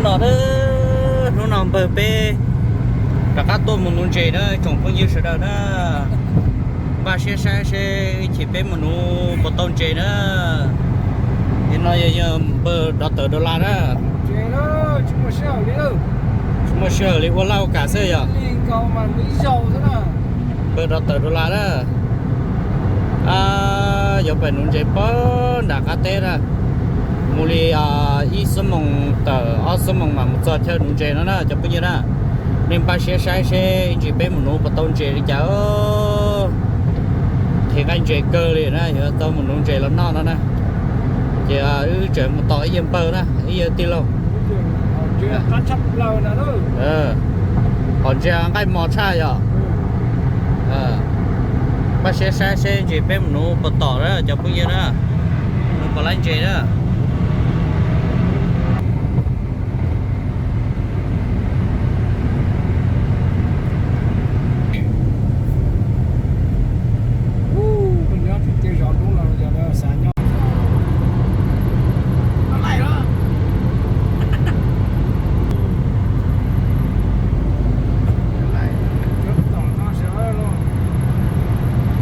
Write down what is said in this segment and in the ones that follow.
No na, hnub no npawg peb rov qab tuaj mus nuv ntses na tsoom phooj ywg sawv daws na. Npaj siab saib seb ib chim peb mus nuv puas tau ntses na. Nim no yog npawg dov tawm dollar na. Tsis muaj sij hawm li ua laj ua kam xwb yom. Npawg dov tawm dollar na. Yuav pais nuv ntses pag nram qab teb na. Mus li ib xuab moos tawm ob xuab moos mam mus txog chaw nuv ntses no na cov phooj ywg na. Nej npaj siab saib seb ib ntsis peb mus nuv puas tau ntses li cas. Khiav nqaij ntses kawg li na, yuav tau mus nuv ntses los noj no na. Ces wb tseem mus tos ib yawg npawg na, ib yawg tij laug. Qhov ntses nqaij mos tshaj yom. Npaj siab saib seb ntses peb mus nuv puas tom na cov phooj ywg na. Nuv puas laib ntses na.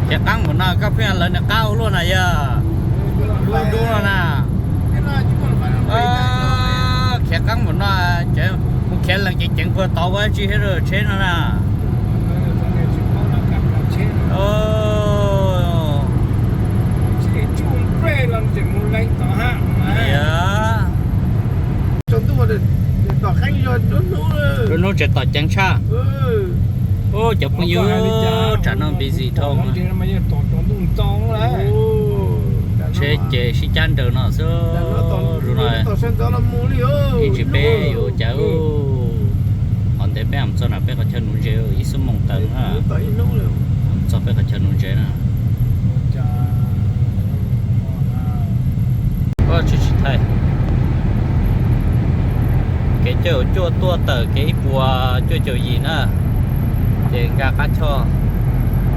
Khiav qeeb npaum no koj pheej lawv niag qab ua luaj na yog. Dub dub no na. Khiav qeeb npaum no, mus khiav lees ceev ceev puag tod ua dab tsi thiab tsheb no na. Lub hnub tseem tom ceev tshaj. Ub, cov phooj ywg, tsam no busy dhau. Tsheb ces sib cab nraws no xwb. Ib ntsis peb yuav ua cas. Qhov ntev peb mus txog na peb qhov chaw nuv ntses ib xuab moos tawm na. Txog peb qhov chaw nuv ntses na. Tsis tsis thaij. Kev caum cuaj tuaj tawm kev ib puas cuaj caum yim na. Ces nkag qab choj,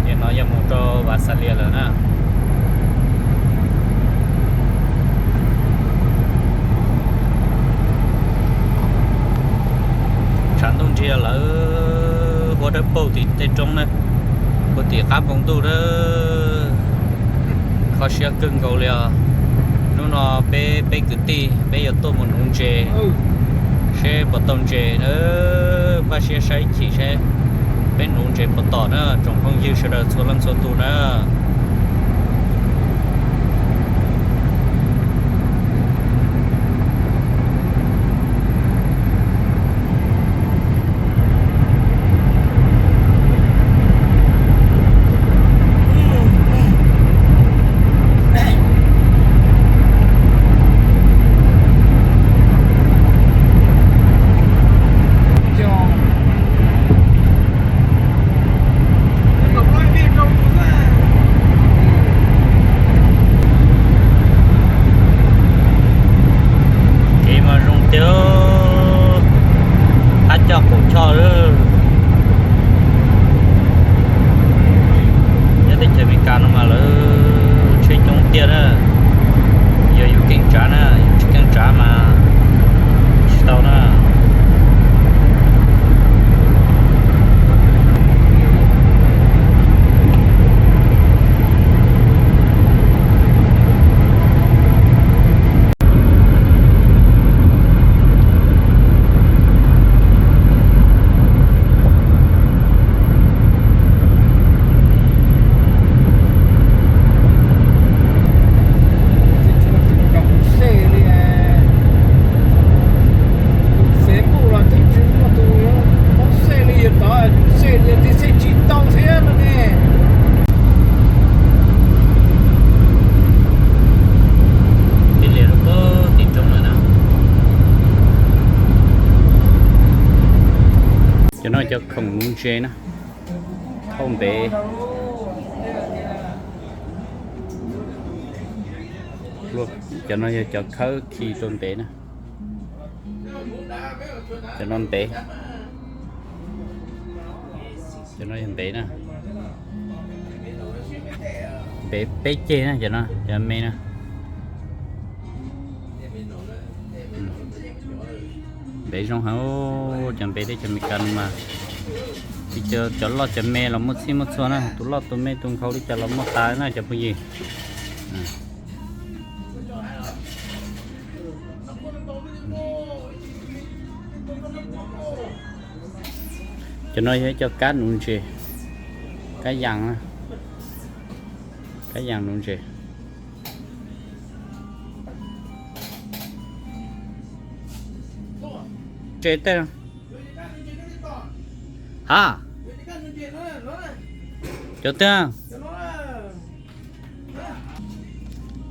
ces no yog mus rau Vas Xas Lias lawm na. Tshav ntuj nrig lawm, huab dawb paug tim tej roob na, huab tim qab npoo ntuj na. Kho siab kawg nkaus li os. Hnub no peb peb kwv tij peb yuav tuaj mus nuv ntses, seb puas tau ntses na. Npaj siab saib ib chim seb peb nuv ntses puas tom na tsoom phooj ywg sawv daws txhua leej txhua tus na. Kev mas zoo tiag, qab coj qaum choj lawm. Nyob teb chaws Amelikas no mas lawv tsheb coob tiag na. Yog yus keej tsav na, yus tsis keej tsav mas tsis tau na. Tus Facebook los twb tsis muaj tus paub xej li yog tod, xej li yog twb xej tsis tau thiab no ne. Tij lias lub pag tim roob lawm na. Cov no cov khoom nuv ntses na, thauj ntev. Cov no yog cov khawb khi rau ntev na. Cov no ntev. Cov no yog ntev na. Ntev peb ceg na cov no, cov me na. Npe zoo heev, cov npe thiab cov Meskas no mas, cov loj cov me los muaj txhij muaj txhua na, tus loj tus me tus nkhaus li cas los muaj tas na cov phooj ywg. Cov no yog ib co kab nuv ntses, kab yas, kab yas nuv ntses. Ntses tej ha, cov twg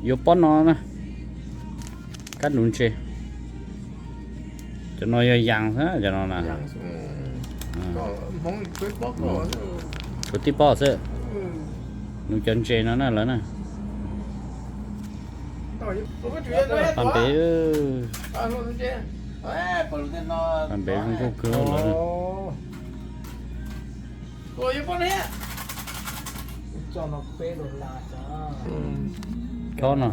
yuav pob no na, kab nuv ntses. Cov no yog yas xwb cov no na. Kuv tib pob xwb. Nuv cov ntses no na lawv na. Paj npev, paj npev zoo nkauj kawg lawm. Chob no.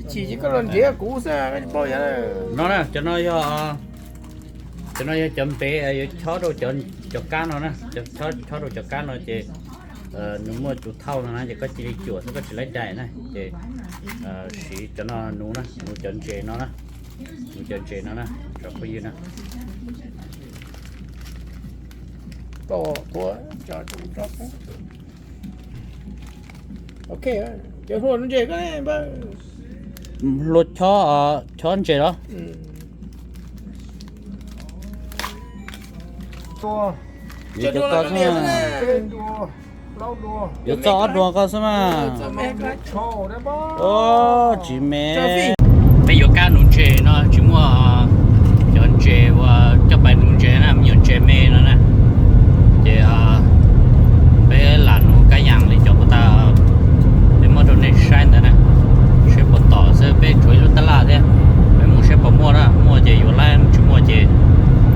Chim koj los nrhiav kuv xwb, koj tsis paub yog. No na, cov no yog, cov no yog cov npev yuav chob rau cov kab no na, chob rau cov kab no ces nws muaj tus thauj no na ces koj cia li cuam xwb, koj tsis laib dai na ces siv cov no nuv na, nuv cov ntses no na, nuv cov ntses no na, tsoom phooj ywg na. Hlua chob, chob ntses los? Yuav cov ko xwb na. Yuav txoj ob dua ko xwb mas. Tsis me. Peb yuav kab nuv ntses no tsis muaj cov ntses uas coj pais nuv ntses na, me nyuam ntses me no na. Ces peb lam nuv kab yas li cov puag ta peb muab rau nej saib ntawd na. Seb puas tom xwb, peb tshuav ib lub tab laj thiab. Peb mus seb puas muaj na, muaj ces yuav laib, tsis muaj ces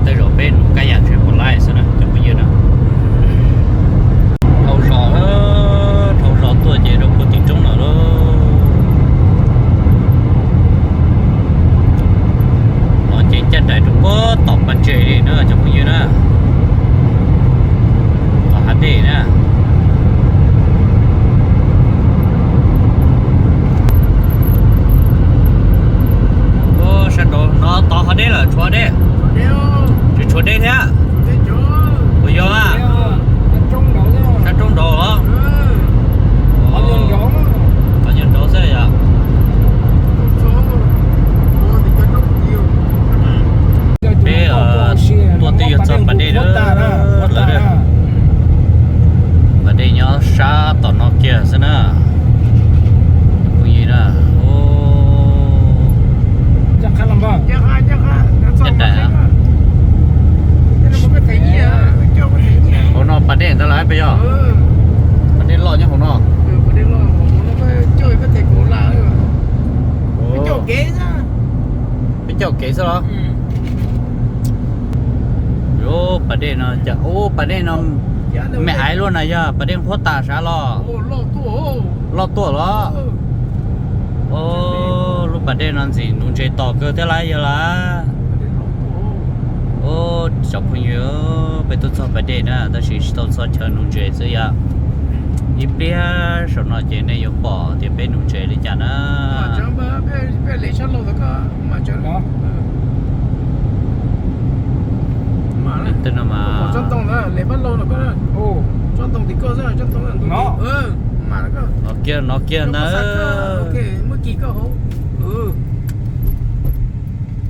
tej zaum peb nuv kab yas seb puas laib xwb na cov phooj ywg na. Dhau zos, dhau zos tuaj ces rau puag tim roob lawm lauj. No ces ncaj nraim rau puag tom pas ntses li na cov phooj ywg na. Tom hav dej na. Sab nraud no tod ho deb lawm, tshuav deb. Tseem tshuav deb thiab. Puas yog a? Sab roob nraud los? Qhov nyuag nraud xwb yom. Peb tuaj twb yuav txog pas dej lawm. Pas dej nyob sab tom no kiag xwb na. Phooj ywg na. Ncaj nraim. Hauv no pas dej ntawd los puas yog? Pas dej loj nyob hauv no. Peb caum kev xwb los? Yuav pas dej no, ub, pas dej no me aiv luaj na, yog pas dej huab tas sav los? Loj tuaj los? Lub pas dej no ntxim nuv ntses tom kawg thiab lawm yog lawm. Ub, cov phooj ywg, peb twb txog pas dej na tab sis tsis tau txog chaw nuv ntses xwb yom. Ib pliag saum no ces nej yuav pom tias peb nuv ntses li cas na. Tej no mas no kiag no kiag ntag.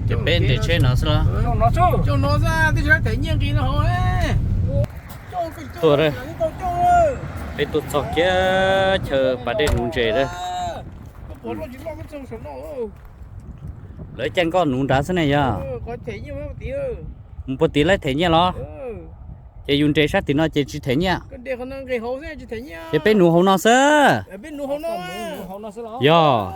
Ces peb nres tsheb no xwb los? Tuaj, peb tuaj txog kiag chaw pas dej nuv ntses lawm. Lawv caij nkoj nuv nrad xwb ne yog? Mus puag tid lawv them nyiaj los? Ces yus nres sab tim no ces tsis them nyiaj. Ces peb nuv hauv no xwb. Yog.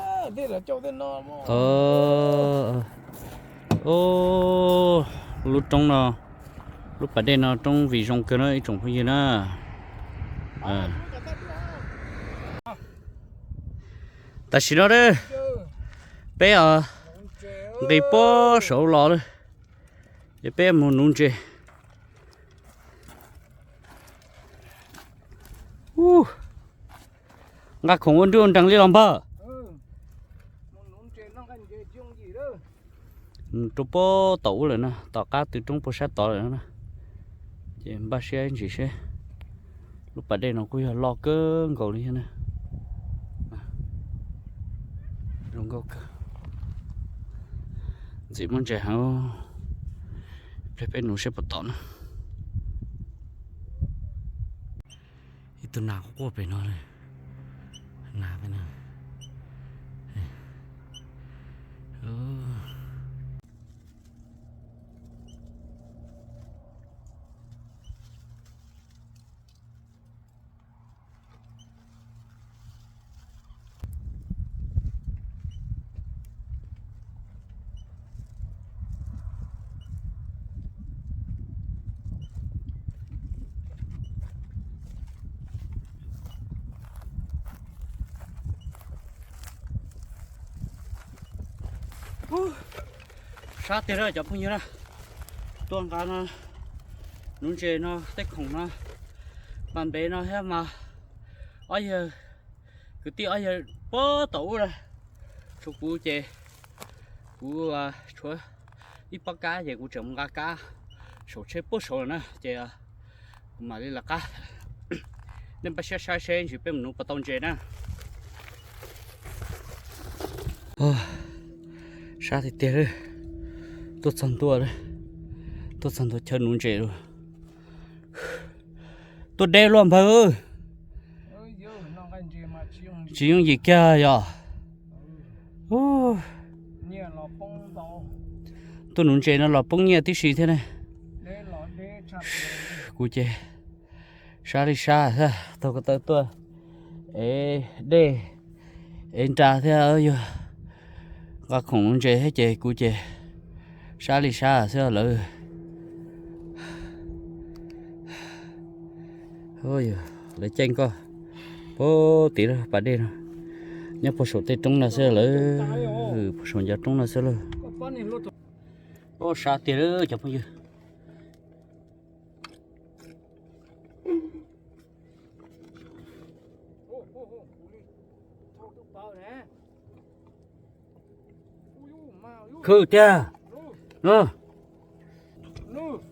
Lub roob no, lub pas dej no roob vim zoo kawg na ib tsoom phooj ywg na. Tam sim no, Peb nqis puag saud los lawm, ces peb mus nuv ntses. Nqa khoom ua nruj nrees li los npawg. Rau puag tom ub lawm na, tom qab tw roob puag sab tod lawm na. Ces npaj siab ntsis seb, lub pas dej no kuj yog loj kawg nkaus li thiab na. Zoo nkauj kawg. Ntxim muaj ntses heev. Ib pliag peb nuv seb puas tom na. Ib tug nas quaj pem no, nas pem no. Sab tiag lawm cov phooj ywg na. Tuaj nqa no, nuv ntses no, tej khoom no, mas ntev no thiab mas ob yawg kwv tij ob yawg puag tom ub na, tshuav kuv ces kuv tshuav ib pob kab ces kuv tseem mus nqa kab saum tsheb puag saud lawm na ces kuv mam li lawv qab. Nej npaj siab saib seb ntsis peb mus nuv puas tau ntses na. Sab tiag tiag, tuaj txog ntua, tuaj txog ntua chaw nuv ntses lawm. Tuaj deb luaj npawg. Tsis yooj yim kiag yog. Tuaj nuv ntses no los poob nyiaj tib si thiab ne. Kuv ces sab li sab xwb, taug ko taw tuaj ev dej ev nra thiab yog nqa khoom nuv ntses thiab ces kuv ces sab li sab xwb lawm. Lawv caij nkoj puag tid lawm pas dej no, nyob puag saum tej roob no xwb lawm, puag saum ncov roob no xwb lawm. Sab tiag lawm cov phooj ywg. Khwv tiag.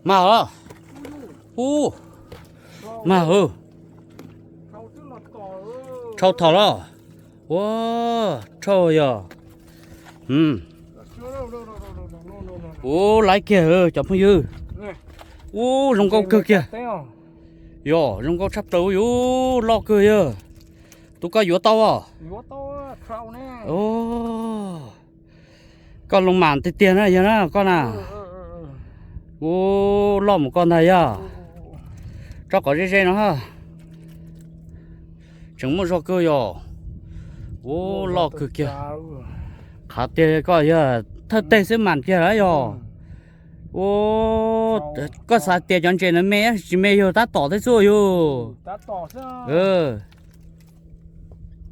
Mag os. Ub, mag hwv. Tshau thaum los. Ua, tshau yog. Ub, laiv kiag cov phooj ywg. Ub, zoo nkauj kawg kiag. Yog zoo nkauj tshaj plaws yus, loj kawg yog. Tus koj yuav tau os. Koj loo mam tiag tiag na yog na koj na. Ub, loj mus koj ntag yog. Tso qhov ze ze no ha. Tseem muaj zog kawg yog. Ub, loj kawg kiag. Qhav tiag koj yog thawj teg xwb mam tiag lawm yog. Ub, koj xav tias cov ntses no me tsis me yog tab tom thiab xwb yog.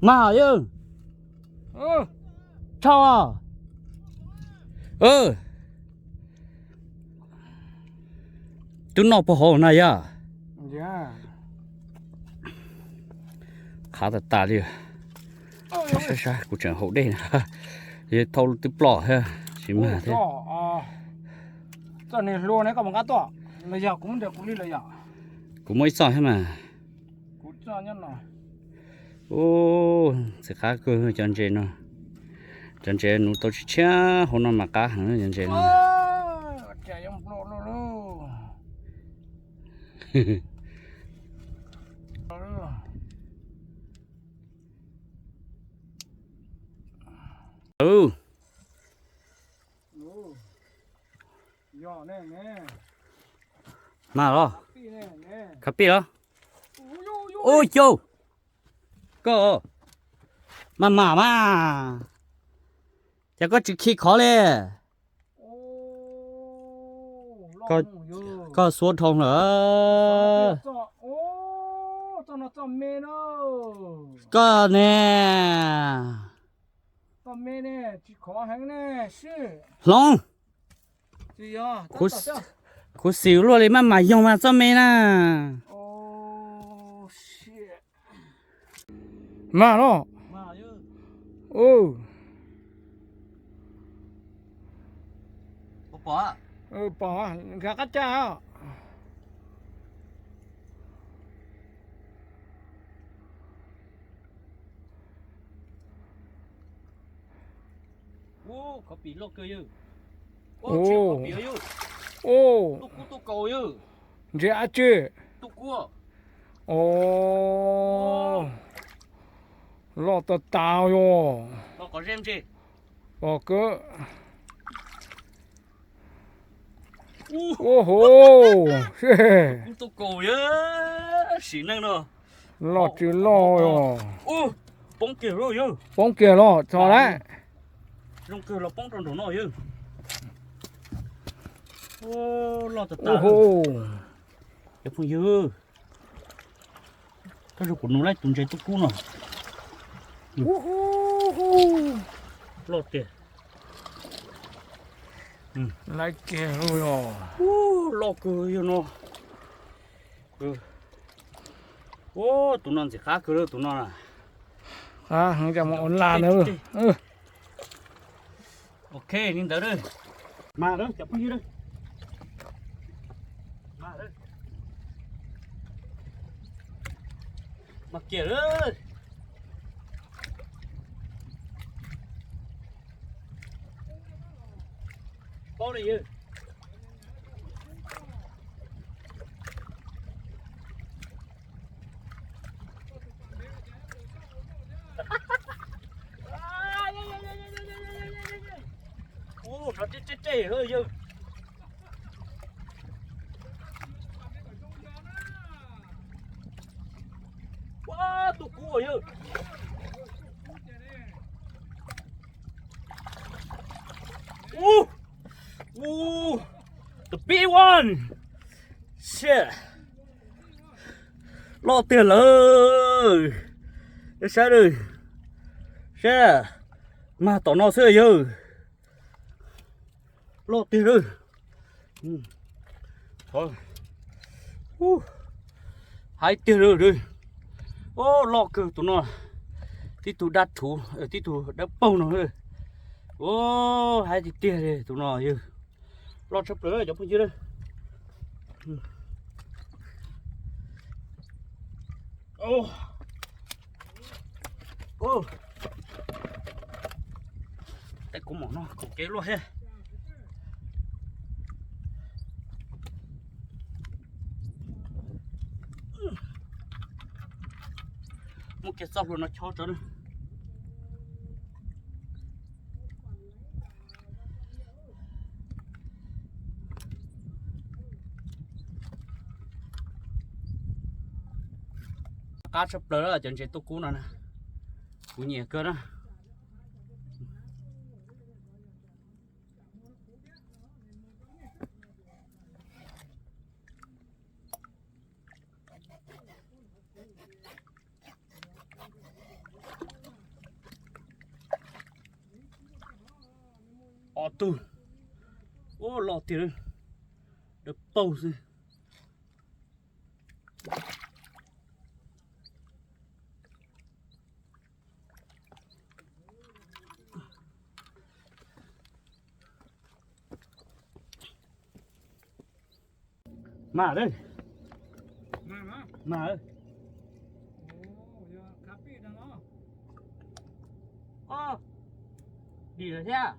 Mag yog. Tshau. Twb noj puag hauv na yog. Qhav tas tas li. Saib saib kuv tseem haus dej na. Yog thau twb ploj thiab tsis mag thiab. Kuv muaj ib txoj thiab mas. Ub, ntxim qab kawg cov ntses no. Cov ntses nuv tau tshiab tshiab hauv no mas qab heev cov ntses no. Mag los, khav pij los. Ub, cau, koj mas mam mas, cas koj tsis khi khov li. Koj xuab dhau lawm. Koj ne. Txoj me ne, tsis khov heev ne, sib. Hloov. Kuv xim luaj li maj mam yoog mas txoj me na. Mag no. Pom, nkag qab caj. Khov pim loj kawg yawg. Tub kub tub kaus yawg. Ntses ab tsi? Tub kub. Loj tas tas yog. Pom kawg. Ua ho, tub kub tub kaus yawg, sim neej no. Loj tsis loj os. Poob kiag los txog lawm. Zoo kawg los poob rau nraum no yawg. Loj tas tas. Cov phooj ywg, koj zoo kuv nug laib tus ntses tub kub no. Loj tiag. Laib kiag los. Loj kawg yawg no. Ua tus no ntxim qab kawg tus no na. Qab heev, coj mus ua laj na. Ok, li ntawd na. Mas lawm cov phooj ywg na. Mas lawm. Mas kiag lawm. Paub li yawg. Ub, no tej tej tej yawg. Ua, tus kub yawg. Ub, ub, the big one. Shit. Loj tiag lawm. Saib, saib, mag tom no xwb yawg. Loj tiag lawm. Hais tiag lawm. Ub, loj kawg tus no. Tib tug dab thuv, tib tug dawb paug no. Ub, hais tiag tiag li tus no yawg. Loj tshaj plaws cov phooj ywg. Tej kub mom no kaum kev luaj thiab. Muab kiag txoj hlua no chob tso na. Qab tshaj plaws cov ntses tub kub no na. Kuv nyiam kawg na. Ob tug. Ub, loj tiag, dawb paug xwb. Mas lawm. Mas. Dim lawm thiab.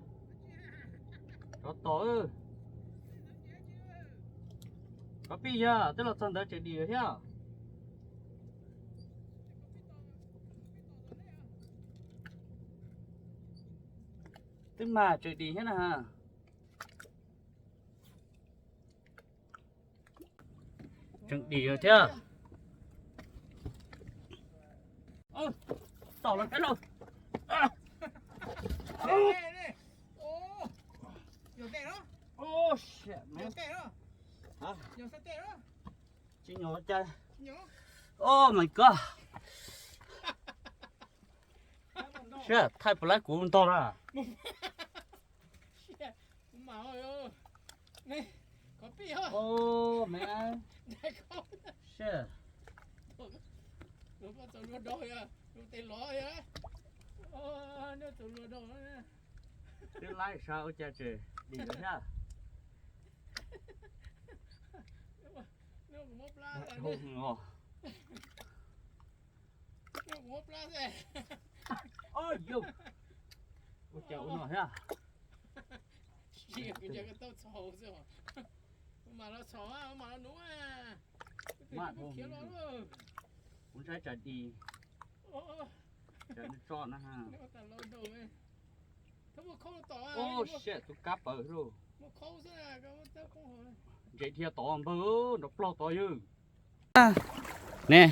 Tsov tom. Koj pij yog twb los txog ntawd tseem dim lawm thiab. Twb mas tseem dim thiab na. Tseem dim thiab. Tom los peb los. Tsis nyuam cas. Oh my god. Thiab thaij puas laib kuv ntog na. Kuv mam, qhov pij, me, twb laib sab ua cas tseem dim lawm thiab. Ua cas ua no thiab. Kuv ntshai tsam dim, tsam nws tso na. Ub, tus kab pawg lauj. Ntses dhia tod npawg, nrov plog tod yawg. Ne.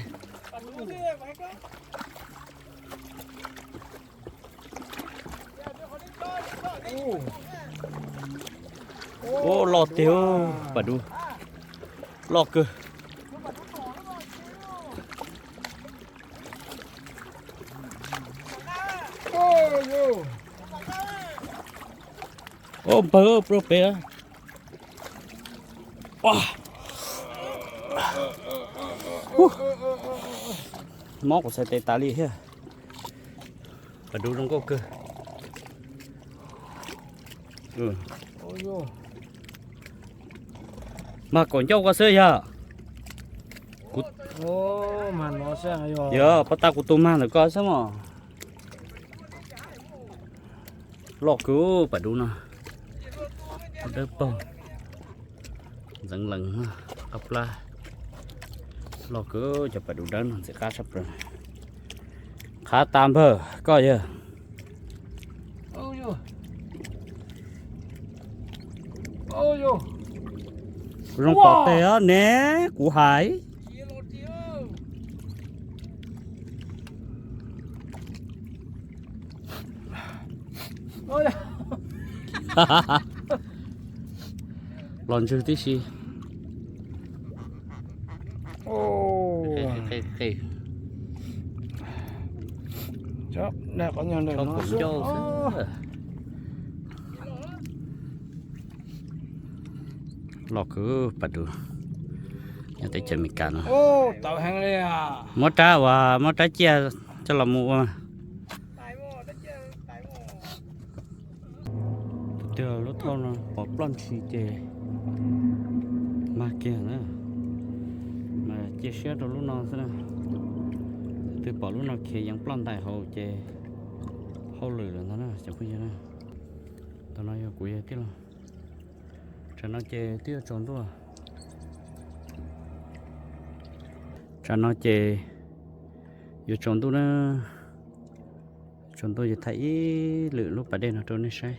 Ub, loj tiag, Paj Dub. Loj kawg. Ub, npawg, rau pem. Mob kuv txhais tes tas li thiab. Paj Dub zoo nkauj kawg. Mag kom ncauj koj xwb yog. Yog pab tas kuv tus mag ntawm koj xwb mos. Loj kawg Paj Dub no. Dawb paug, ntxeev lees, qab plab. Loj kawg cov Paj Dub dawb no ntxim qab tshaj plaws. Qhav tas npawg koj yawg. Zoo tom tes ne, kuv hais. Los ntswg tib si. Los kawg Paj Dub, nyob teb chaws Amelikas no. Muab rab uas muab rab ciaj coj los mus ua. Tus twg lub thauj no pom ploj ntshis ces mag kiag na, mas cia siab rau lub no xwb na. Tus twg pom lub no khiav yees ploj ntais hauv ces hauj lwm lawm ntag na cov phooj ywg na. Tus no yog kuv yawg tij laug. Tsam no ces twb yuav tsaus ntuj. Tsam no ces yuav tsaus ntuj na. Tsaus ntuj ces thaij ib lwm lub pas dej no rau nej saib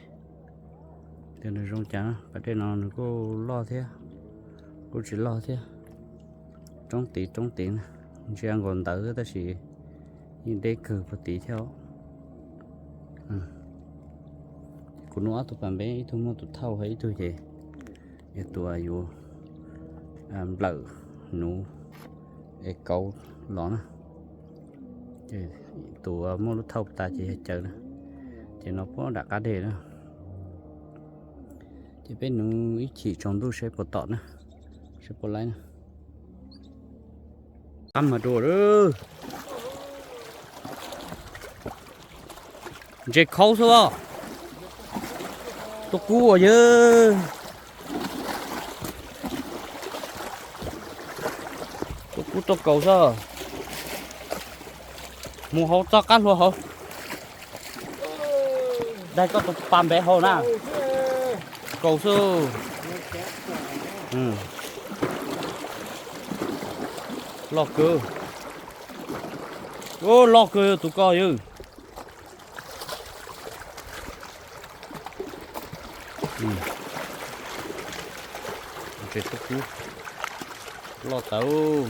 tias nws zoo cas. Pas dej no nws kuj loj thiab, kuj tsis loj thiab. Roob tid roob tid, ntsia nkaus ntawd tab sis yeej deb kawg puag tid thiab. Kuv nug ob tug pas npeb, ib tug muaj tus thauj, ib tug ces yog tus yuav nplawm nuv es kauv los na. Ces tus muaj lub thauj tas ces yog cawv na. Ces no puag nram qab deg na. Ces peb nuv ib chim tsaus ntuj saib puas tom na, saib puas laib na. Qab mas dua lawm. Ntses khaub xwb os. Tuaj kub as yawg. Tuaj kub tuaj kaus xwb. Mus hauv txoj qab hlua hauv. Daig koj tus pas npeb hauv na. Kaus xwb. Loj kawg. Loj kawg tus ko yawg. Ntses tuaj kub loj tawv.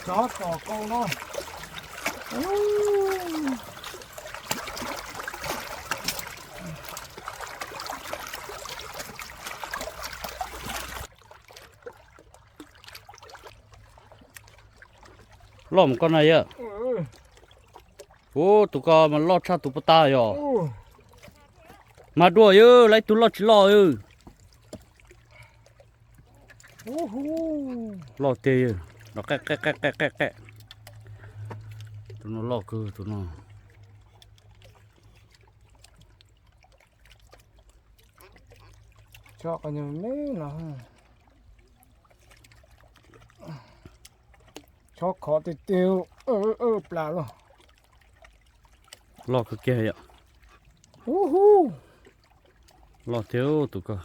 Tov tom kaus no. Loj mus koj na yog. Ub, tus ko mas loj tshaj tus puag ta yog. Mas dua yog, lawv tus loj tsis loj. Loj tiag, no qe qe qe qe qe. Tus no loj kawg tus no. Chob qhov me no, chob khov tiag tiag, plas los. Loj kawg kiag yom. Loj tiag tus ko.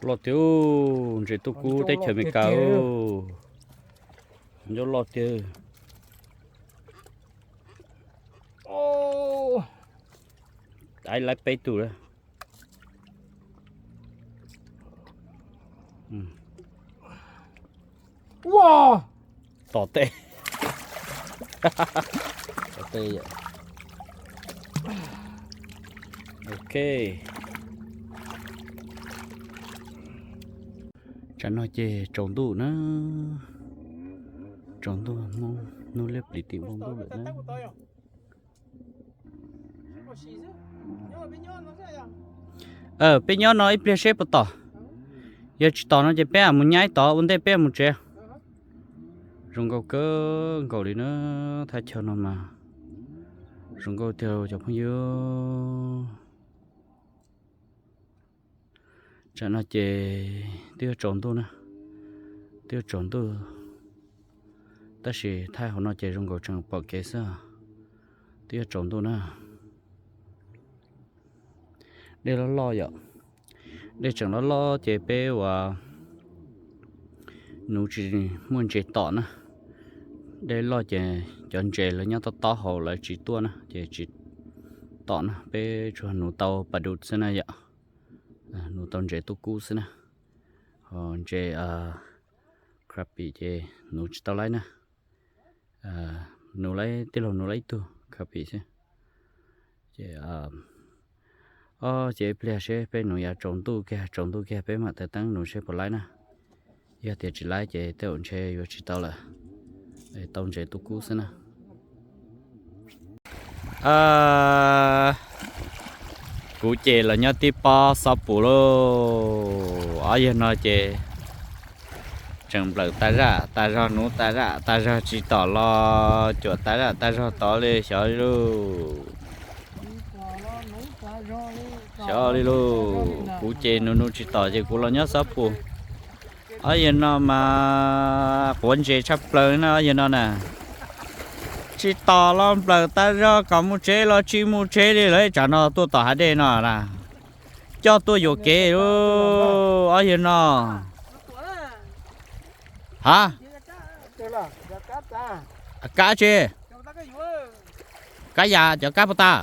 Loj tiag, ntses tuaj kub teb chaws Amelikas. Ncauj loj tiag. Lawv peb tug lawm. Tom tej. Tom tej. Ok. Tsam no ces tsaus ntuj na. Tsaus ntuj, hnub liab pliv tim npoo ntuj lawm na. Peb nyob no ib pliag seb puas tom. Yog tsis tom no ces peb mam mus nyab tod ua ntej peb mus tsev. Zoo nkauj kawg nkaus li na, thaj chaw no mas zoo nkauj tiag cov phooj ywg. Tsam no ces twb yuav tsaus ntuj na, twb yuav tsaus ntuj, tab sis thaij hauv no ces zoo nkaus tseem pom kev xwb. Twb yuav tsaus ntuj na. Dej loj loj yom. Dej tseem loj loj ces peb ua nuv tsis muaj ntses tom na. Dej loj ces cov ntses lawv nyob tob tob hauv lawv tsis tuaj na ces tsis tom na, peb tsuas nuv tau pas dum xwb na yom. Nuv tau ntses tuaj kub xwb na. Ho ntses crappie ces nuv tsis tau laib na. Nuv laib, tij laug nuv laib ib tug crappie xwb. Ces o, ces ib pliag seb peb nuv yav tsaus ntuj kiag, tsaus ntuj kiag peb mam taws teeb nuv seb puas laib na. Yog tias tsis laib ces tej zaum ntshe yuav tsis tau lawm, tau ntses tuaj kub xwb na. Kuv ces los nyob tib pob xob pus lauj. Ob yawg no ces tseem nplawm tas zaj tas zog, nuv tas zaj tas zog tsis tom los cuam tas zaj tas zog tod li xyov li lauj. Xyov li lauj, kuv ces nuv nuv tsis tom ces kuv los nyob xob pus. Ob yawg no mas quav ntses tshaj plaws na ob yawg no na. Tsis tom los nplawm tas zog, kom mus tsev los tsis mus tsev li lawm, tsam no tuaj tom hav dej no na. Coj tuaj yuam kev lauj ob yawg no. Ha? Kab tsi? Kab yas, cov kab puas tas?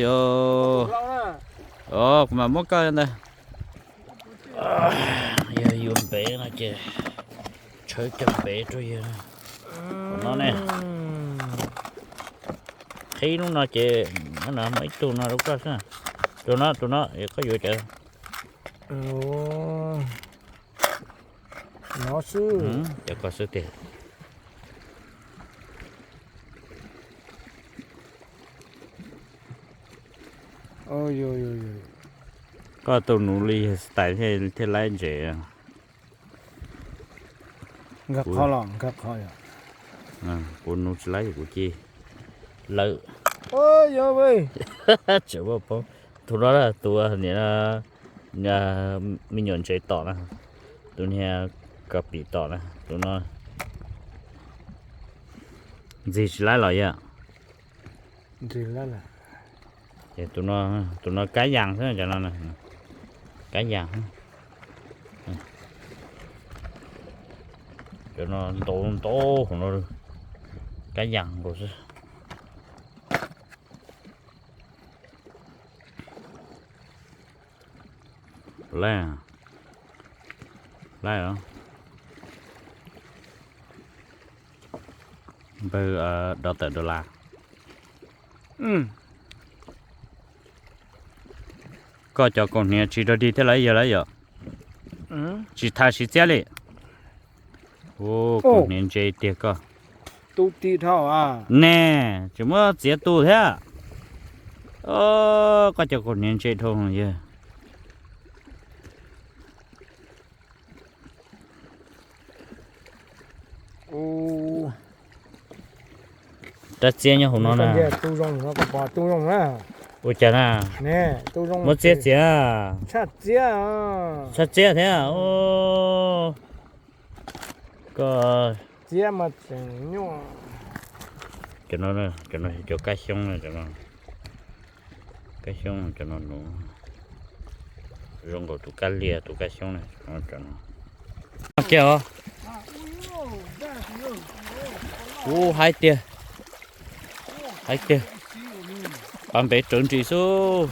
Yog, kuv mam muab koj ntawd. Yog yuav npev no ces tshawb cov npev rau yawg. Qhov no ne, qhib lub no ces muaj ib tug no rau koj xwb. Tus no, tus no koj yuav cov no xwb. Cov koj xwb tiag. Koj tus nuv li yog style thiaj laib ntses. Nkag qhov los nkag qhov. Kuv nuv tsis laib kuv cia lawm. Tseem muaj poob. Tus no, tus niam me nyuam ntses tom na, tus niag kab pim tom na, tus no ntxig tsis laib los yog. Ces tus no kab yas xwb, cov no kab yas. Cov no ntau ntau hauv no, kab yas nkaus xwb. Laib, laib os. Npawg dov tawm dollar. Koj cov kaus hniav tsis dog dig thiab lawm yog lawm yom? Tsis thas siv txiab li. Ua kaus hniav ntse tiag koj. Ne, tsis muab txiav tu thiab. Koj cov kaus hniav ntse dhau yawg. Rab txiab nyob hauv no na. Ua cas na? Muab txiab txiav. Tshaj txiab thiab. Koj, cov no, cov no yog cov kab xyoob na, cov no kab xyoob, cov no nuv zoo nkaus tus kab lias tus kab xyoob na. Kiag os. Ub, haib tiag, haib tiag. Pas npev rawv nris xwb.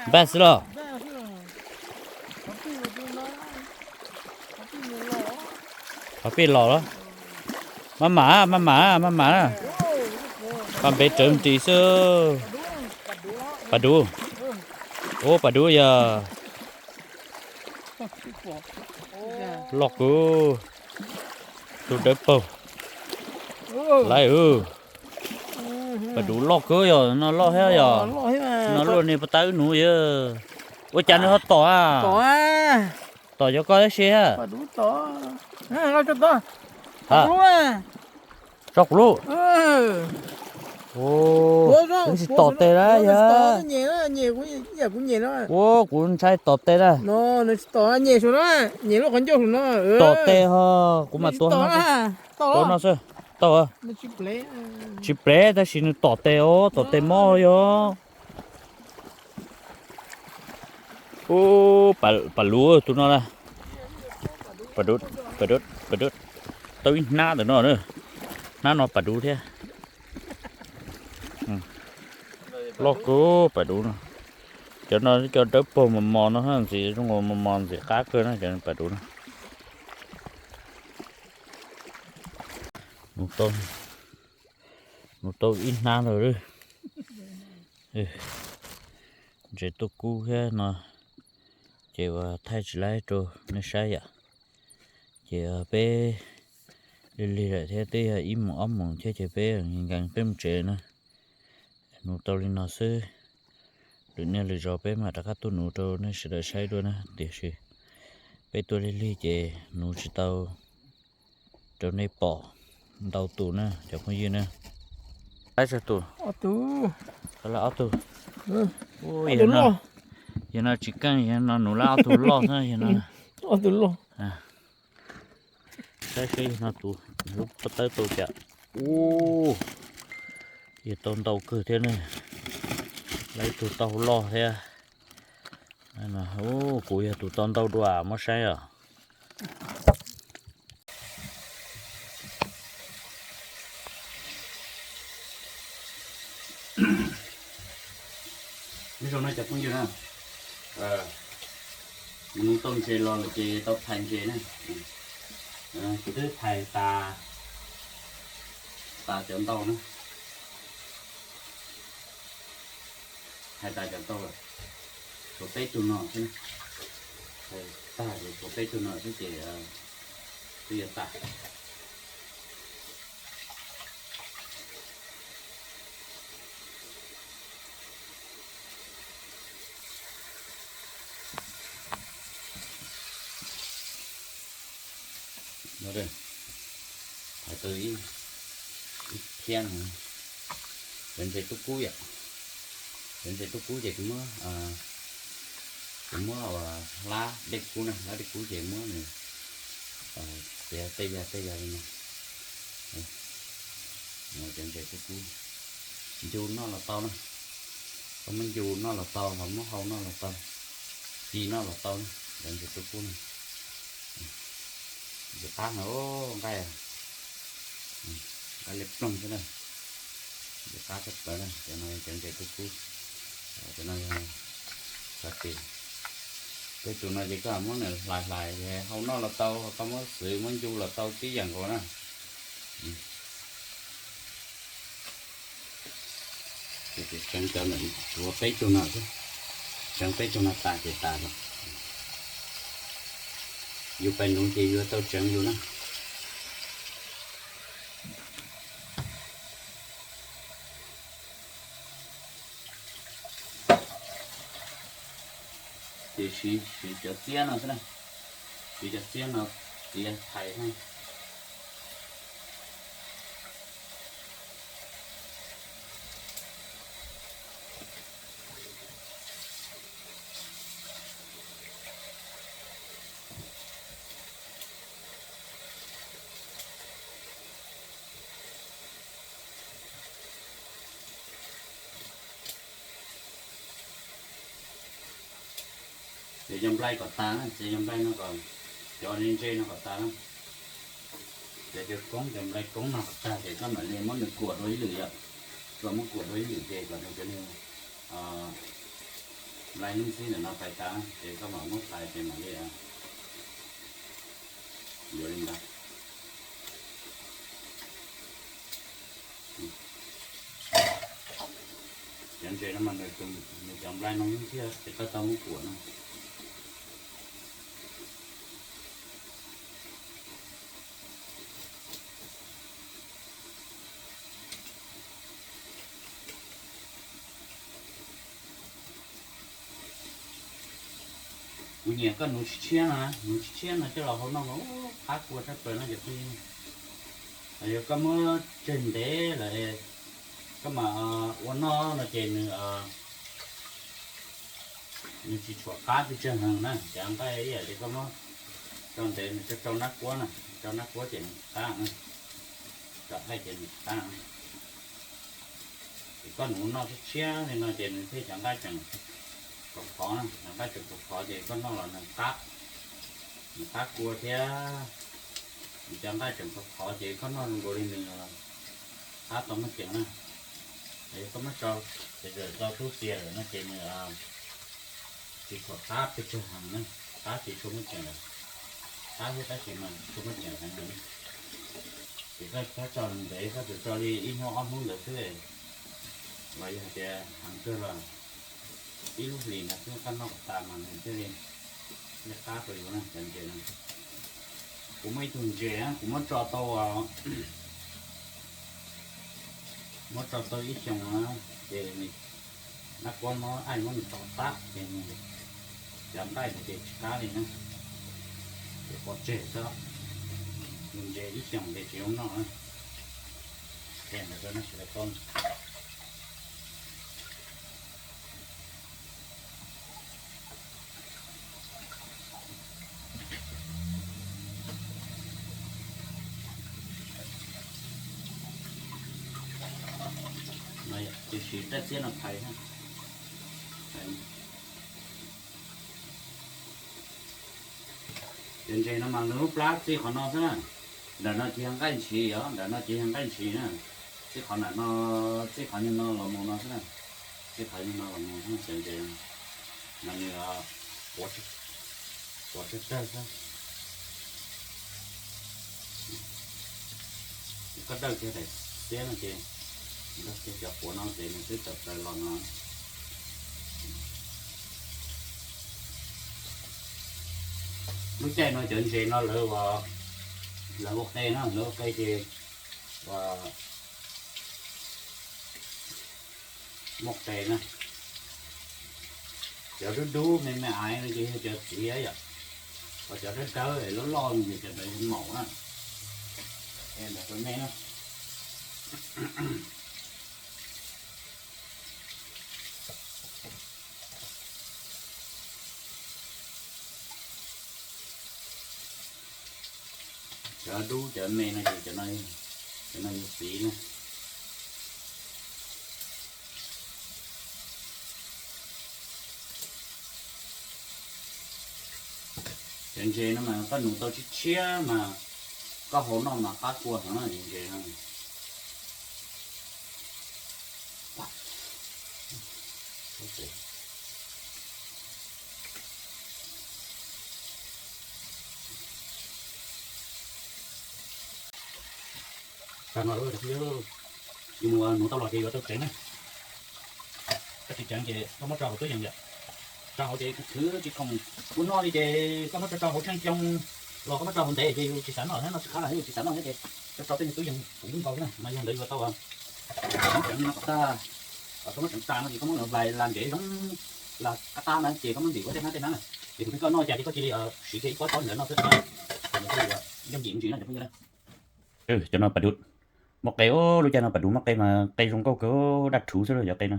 Npaj xwb los. Qhov pij los los. Maj mam, maj mam, maj mam na. Pas npev rawv nris xwb. Pas duv. Ub, pas duv yog. Loj kawg. Tus dawb paug. Laiv. Pas duv loj kawg yog no loj thiab yog. No luaj niag pas tab wb nuv yog. Ua cas nws ho tom a? Tom cov koj tab sis. Tso kuv lub. Kuv tsis tom tes na yog. Ua kuv ntshai tom tes na. Tom tes ho kuv mam tuav no xwb. Tau. Tsis plev tab sis nws tom tes os, tom tes mob yog. Ub, pas luv tus no na. Pas duv, pas duv, tau ib hnab ntawm no na. Hnab no pas duv thiab. Loj kawg pas duv no. Cov no cov dawb paug mos mos no ntxiv zoo mos mos ntxim qab kawg na cov pas duv no. Nws tau ib hnab ntawd. Ntses tuaj kub thiab no, ces uas thaij tsis laib rau nej saib yom. Ces peb lig lig lawm thiab twb yog ib moos ob moos thiab ces peb nkees peb mus tsev na. Nuv tau li no xwb, lwm niaj lwm zaus peb mam rov qab tuaj nuv rau nej sawv daws saib dua na. Tiam sis peb tuaj lig lig ces nuv tsis tau rau nej pom ntau tus na cov phooj ywg na. Laib tsawg tus? Ob tug. Yog no tsis keej, yog no nuv laib ob tug loj xwb yog no. Ob tug loj. Saib seb yog no tus lub pob tawb tau cas. Ub, yog tau ntau kawg thiab ne. Laib ib tug tau loj thiab. Kuv yog tus tau ntau dua muab saib os. Nyob zoo no cov phooj ywg na, kuv nuv tau ntses los lawm ces tau phais ntses na. Kuv twb phais tas, tas cov ntau na. Phais tas cov ntau lawm, tshuav peb tug no xwb. Phais tag ces tshuav peb tug no xwb ces twb yuav tas. Phais tau ib phiab no, cov ntses tub kub yom. Cov ntses tub kub ces kuv muab, kuv muab hlab dej kub na, hlab dej kub ces muab nws txiav tej yag tej yag li no. Cov ntses tub kub, ncu noj los tau na. Koj muab ncu noj los tau, ho muab hau noj los tau, ci noj los tau na. Cov ntses tub kub na, ntses qab no nqaij, nqaij liab ploog xwb na. Ntses qab tshaj plaws na, cov no cov ntses tub kub. Cov no yog xav tias tej tus no ces koj muab nws hlais hlais hau noj los tau, koj muab xwv muab ncu los tau tib yam nkaus na. Ces Tseev cov ntawm, tshuav peb tug no xwb, tseev peb tug no tas ces tas lawm. Yus pais nuv ces yuav tau tseev yus na. Ces siv, siv cov txiab no xwb na, siv cov txiab no txiav thaiv na. Ces cov nplai kom tas na, ces cov nplai no kom, cov ntse ntse no kom tas na. Ces cov koob, cov nplai koob no kom tag ces koj mam li muab nws kuam dua ib lwm yom. Koj muab kuam dua ib lwm ces kom nws cov niag nplai lub ntxhib ntawm no pais tas ces koj mam muab thaiv ces mam li yuav li ntawd. Cov ntses no mas nws cov nplai no thiab ces koj tau muab kuam no. Kuv nyiam koj nuv tshiab tshiab no, nuv tshiab tshiab no coj los hau noj mas qab kua tshaj plaws no cov phooj ywg. Yog koj muab tseg ntev lawm koj mam ua noj no ces nws, nws tsis tshua qab pes tsawg heev na. Cov nqaij ib yam li koj muab tso ntev nws tso rau nrab kuab na, rau nrab kuab ces nws qab, tso qaij ces nws qab. Ces koj nuv noj tshiab tshiab li no ces nws thiaj cov nqaij tseem khov khov na, cov nqaij tseem khov khov ces koj noj los nws qab, nws qab kua thiab. Nws cov nqaij tseem khov khov ces koj noj zoo nkaus li nws qab tau muaj ceem na. Yog koj muab tso, ces tso tub txias lawm no ces nws tsis tshua qab pes tsawg heev na, qab tsis tshua muaj ceem lawm, qab thiab tab sis mas tsis tshua muaj ceem heev lawm. Ces koj txhob tso ntev, koj tsuas tso li ib hnub ob hnub ntawd xwb, los yog hais tias heev kawg los ib lub hlis ntawd xwb koj noj kom tas mas nws thiaj li qab rau yus na cov ntses no. Kuv muaj ib tug ntses kuv muab tso tau, muab tso tau ib xyoos na, ces nws nab kuab muab aij muab nws tom qab ces nws cov nqaij ntawd ces tsis qab li na, ces pov tseg xwb. Tus ntses ib xyoos ces tsis zoo noj na. Qhia ntawd rau nej sawv daws paub. Ces siv raj txiab no thaiv. Cov ntses no mas nws lub plab txij qhov no xwb na. Ntawm no ces yog nqaij ntshis os, ntawm no ces yog nqaij ntshis na. Txij qhov ntawm no, txij qhov nyuag no los mus no xwb na. Txij qhov nyuag no los mus xwb cov ntses no nws quav tsawg tsawg xwb. Koj dawj kiag daim tiab no ces, dawj kiag cov quav no ces nws twb tawm plaws los no. Lub caij no cov ntses no lawv ua, lawv ua qe na, lawv ua qe ces ua muaj qe na. Cov dub dub me me aiv no ces yog cov txiv yom, ho cov dawb dawb loj loj no ces cov ntawd yog maum na. Ntawd rau nej na. Cov dub cov me no ces cov no yog txiv na. Cov ntses no mas koj nuv tau tshiab tshiab mas koj hau noj mas qab kua heev na cov ntses no. Tag no, yus mus nuv tau los ces yuav tau tsev na. Koj tsis tseev ces koj muab rau hauv tub yees yom. Rau hauv ces khwv tsis khoom ua noj li ces koj muab rau rau hauv tsheej xyoo los koj muab rau hauv ntev ces yus tsis xav noj thiab, noj tsis qab los yus tsis xav noj thiab ces rau rau tej tub yees kuv yeej nkaus thiab na, mas yog ntawd yuav tau tseev no kom tag. Koj muab tseev tas no ces koj muab lais las ntev zoo las qab qab na ces koj muab ntim ua tej hnab tej hnab na. Ces tus kheej koj noj cas ces koj cia li siv kiag ib pob tsob ntawd noj xwb, nws thiaj li yuav yooj yim me ntsis no cov phooj ywg na. Cov no pas duv, muaj qe, lub caij no pas duv muaj qe mas qe zoo nkauj kawg, daj rhuv xwb lauj cov qe no.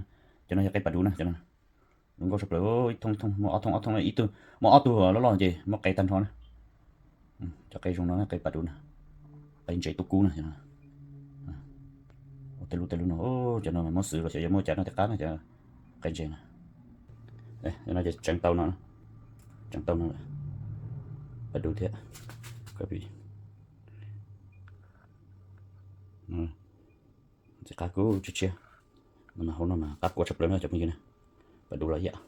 Cov no yog qe pas duv na, cov no zoo nkauj tshaj plaws, ib thooj ib thooj muaj ob thooj ob thooj, ib tug muaj ob tug loj loj ces muaj qe tag nrho na. Cov qe zoo no qe pas duv na, qe ntses tub kub na. Ua tej lub tej lub no, cov no mas muab xwb los xyov yuav muaj cas noj tej qab na cov qe ntses na. Cov no ces tseev tau no, tseev tau no lawm, pas duv thiab. Txiv qab kub tshiab tshiab, no mas hauv no mas qab kua tshaj plaws no cov phooj ywg na. Pas duv los ib yam.